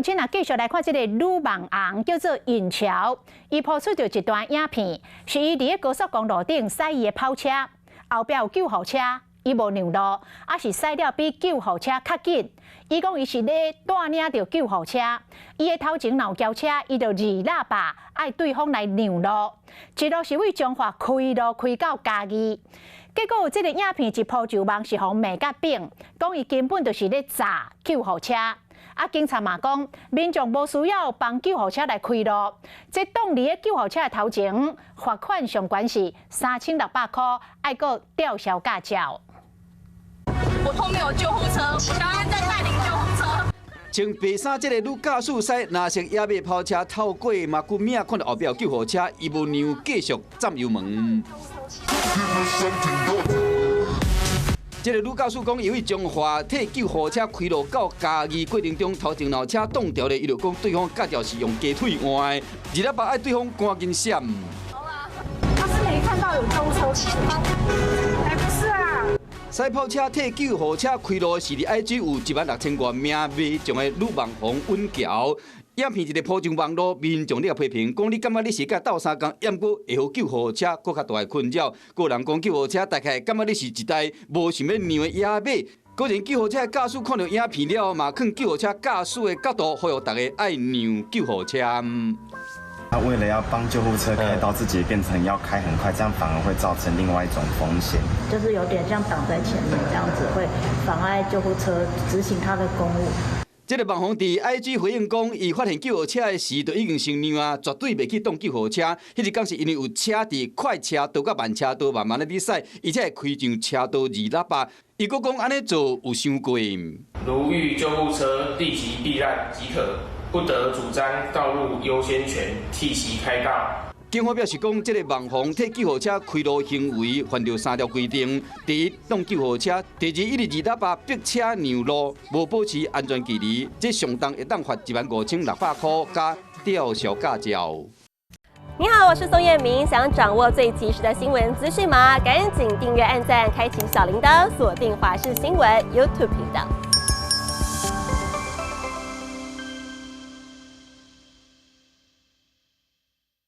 鄉親啊，繼續來看這个女網紅叫做尹喬，伊 po 出著一段影片，是伊佇咧高速公路頂駛伊的跑車，後壁有救護車，伊無讓路，啊是駛了比救護車較緊。伊講伊是咧帶領著救護車，伊的頭前若有轎車，伊就按喇叭，愛對方來讓路。一路是對彰化開路開到嘉義，結果這个影片一 po 上網是予罵甲扁，講伊根本就是咧詐救護車。啊，警察嘛講，民眾無需要幫救護車來開路，這擋佇咧救護車的頭前，罰款上懸是3600箍，愛閣吊銷駕照。我後面有救護車，我剛剛在帶領救護車。穿白衫這个女駕駛駛藍色野馬跑車透過馬骨嶺，看著後壁有救護車，伊無讓，繼續攢油門。這个女駕駛講，伊對彰化替救護車開路到嘉義過程中，頭前若有車擋著咧，伊就講對方駕照是用雞腿換的，按喇叭愛對方趕緊閃。他是沒看到有救護車，哎，不是啊。駛跑車替救護車開路是佇 IG 有1.6萬名賣將的女網紅尹喬。影片一个 po 上網路，民眾咧批評講，你感覺你是共鬥相共，毋過會予救護車閣較大的困擾。閣有人講救護車大概感覺你是一台無想欲讓的野馬。果然救護車的駕駛看著影片了後，嘛囥救護車駕駛的角度，呼籲大家愛讓救護車。他為了要幫救護車開道，自己變成要開很快，這樣反而會造成另外一種風險。就是有點像擋在前面這樣子，會妨礙救護車執行他的公務。這个網紅佇 IG 回應講，伊發現救護車的時，就已經先讓啊，絕對袂去擋救護車。彼日敢是因為有車佇快車道佮慢車道慢慢咧佇駛，伊才會開上車道按喇叭。伊閣講按呢做有傷過。如遇救護車立即避讓即可，不得主張道路優先權替其開道。警方表示講，這个網紅替救護車開路行為犯著三條規定：第一，擋救護車；第二，一直按喇叭逼車讓路，無保持安全距離，這上重會當罰15,600箍佮吊銷駕照。你好，我是宋燕明，想掌握最及時的新聞資訊嗎？趕緊訂閱、按讚、開啟小鈴鐺，鎖定華視新聞 YouTube 頻道。